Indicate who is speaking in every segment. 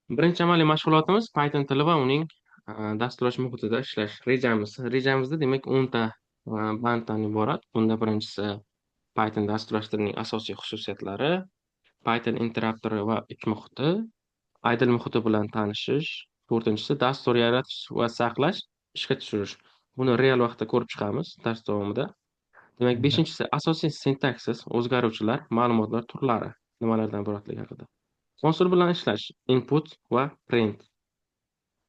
Speaker 1: Birinchi amaliy mashg'ulotimiz Python tili va uning dasturlash muhitida ishlash rejamiz. Rejamizda demak 10 ta banddan iborat. Bunda birinchisi Python dasturlash tilining asosiy xususiyatlari, Python interruptori va ich muhiti, IDLE muhiti bilan tanishish, to'rtinchisi dastur yaratish va saqlash, ishga tushirish. Buni real vaqtda ko'rib chiqamiz dars davomida. Demak, beshinchisi asosiy sintaksis, o'zgaruvchilar, ma'lumotlar turlari nimalardan iboratligi haqida. Konsol bilan ishlash, input va print.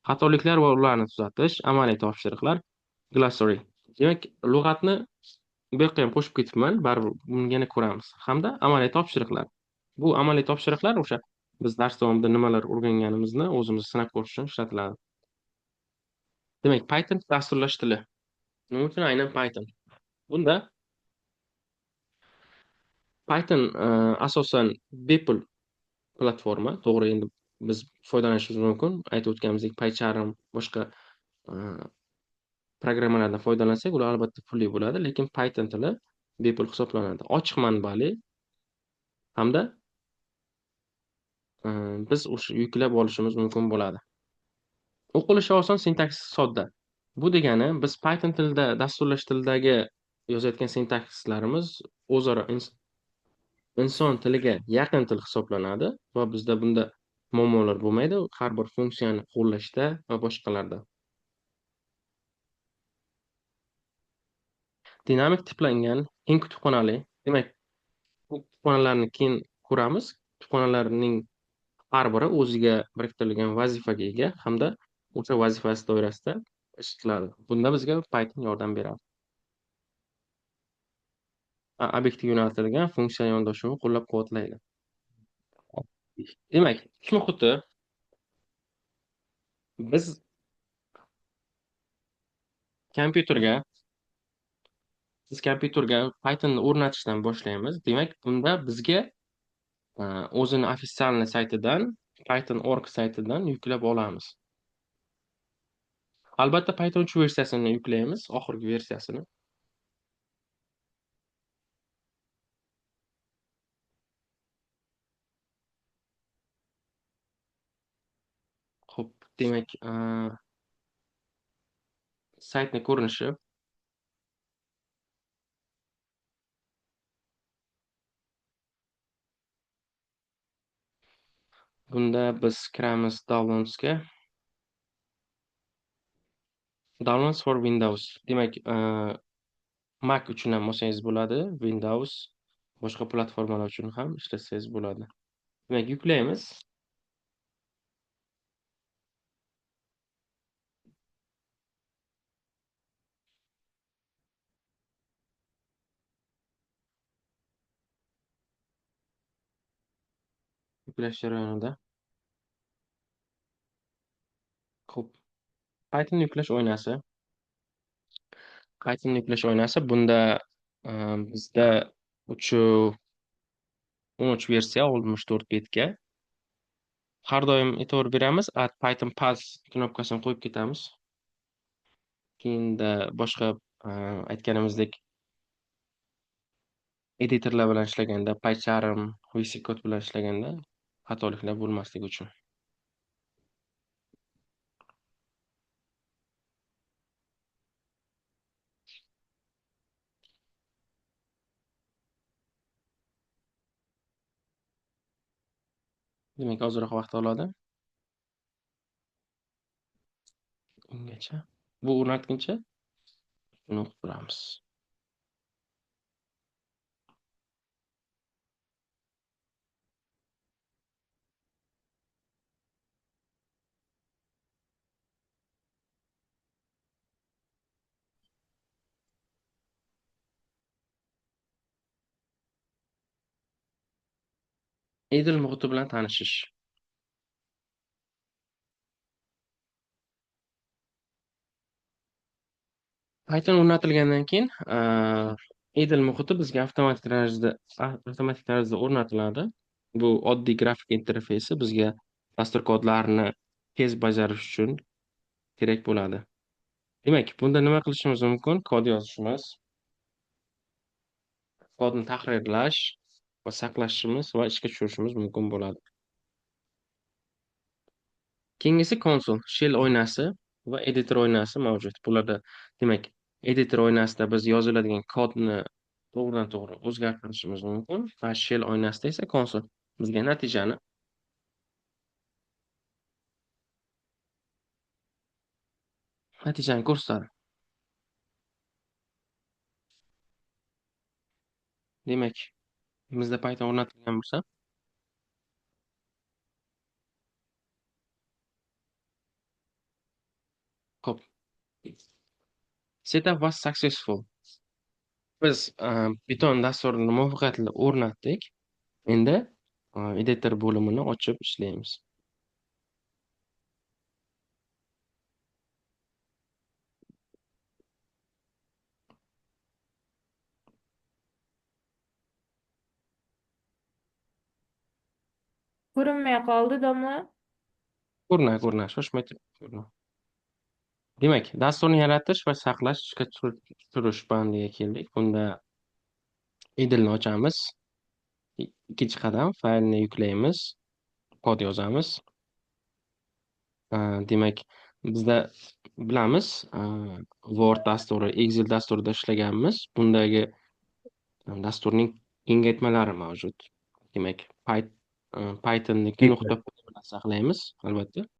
Speaker 1: Xatoliklar va ularni tuzatish, amaliy topshiriqlar, glossary. Demak, lug'atni bu yoqqa ham qo'shib ketibman, baribir buni yana ko'ramiz. Hamda amaliy topshiriqlar. Bu amaliy topshiriqlar o'sha biz dars davomida nimalar o'rganganimizni o'zimiz sinab ko'rish uchun ishlatiladi. Demak, Python dasturlash tili. Nima uchun aynan Python? Bunda Python asosan bepul platforma. To'g'ri, endi biz foydalanishimiz mumkin. Aytib o'tganimizdek, PyCharm boshqa programmalardan foydalansak, ular albatta pulli bo'ladi, lekin Python tili bepul hisoblanadi. Ochiq manbali hamda biz o'sha yuklab olishimiz mumkin bo'ladi. O'qilishi oson, sintaksisi sodda. Bu degani biz Python tilida dasturlash tilidagi yozayotgan sintaksislarimiz o'zaro inson tiliga yaqin til hisoblanadi va bizda bunda muammolar bo'lmaydi har bir funksiyani qo'llashda va boshqalarda. Dinamik tiplangan keng kutubxonali. Demak, bu kutubxonalarni keyin ko'ramiz. Kutubxonalarning har biri o'ziga biriktirilgan vazifaga ega hamda o'sha vazifasi doirasida ish qiladi. Bunda bizga Python yordam beradi. Obyektga yo'naltirilgan funksiya yondashuvini qo'llab-quvvatlaydi. Demak, ish muhiti biz kompyuterga Pythonni o'rnatishdan boshlaymiz. Demak, bunda bizga o'zini ofitsialniy saytidan, Python.org saytidan yuklab olamiz. Albatta Python 3 versiyasini yuklaymiz, oxirgi versiyasini. Xo'p, demak, saytning ko'rinishi. Bunda biz kiramiz Downloadsga. Downloads for Windows. Demak, Mac uchun ham olsangiz bo'ladi, Windows, boshqa platformalar uchun ham ishlatsangiz bo'ladi. Demak, yuklaymiz. Yuklash jarayonida. Xo'p. Python yuklash oynasi. Python yuklash oynasi bunda bizda 3.13 versiya 64 betga. Har doim e'tibor beramiz, Add Python Path knopkasini qo'yib ketamiz. Keyinda boshqa aytganimizdek editorlar bilan ishlaganda, PyCharm, VS Code bilan ishlaganda xatoliklar bo'lmasligi uchun. Demak, ozroq vaqt oladi. Ungacha bu o'rnatguncha buni o'qib turamiz. IDLE muhiti bilan tanishish. Python o'rnatilgandan keyin IDLE muhiti bizga avtomatik tarzda o'rnatiladi. Bu oddiy grafik interfeysi bizga dastur kodlarini tez bajarish uchun kerak bo'ladi. Demak, bunda nima qilishimiz mumkin? Kod yozishimiz, kodni tahrirlash va saqlashimiz va ishga tushirishimiz mumkin bo'ladi. Keyingisi konsol, shell oynasi va editor oynasi mavjud. Bularda, demak, editor oynasida biz yoziladigan kodni to'g'ridan-to'g'ri o'zgartirishimiz mumkin va shell oynasida esa konsol bizga natijani ko'rsatadi. Demak, bizda Python o'rnatilgan bo'lsa, xo'p. Setup was successful. Biz Python dasturini muvaffaqiyatli o'rnatdik. Endi editor bo'limini ochib ishlaymiz.
Speaker 2: Ko'rinmay qoldi, domla.
Speaker 1: Ko'rinadi, ko'rinadi, shoshmay turing, ko'rinadi. Demak, dasturni yaratish va saqlash, ishga tushirish bandiga keldik. Bunda IDLEni ochamiz. Ikkinchi qadam, faylni yuklaymiz, kod yozamiz. Demak, bizda bilamiz, Word dasturi, Excel dasturida ishlaganmiz. Bundagi dasturning kengaytmalari mavjud. Demak, Pythonniki nuqta bilan saqlaymiz, albatta.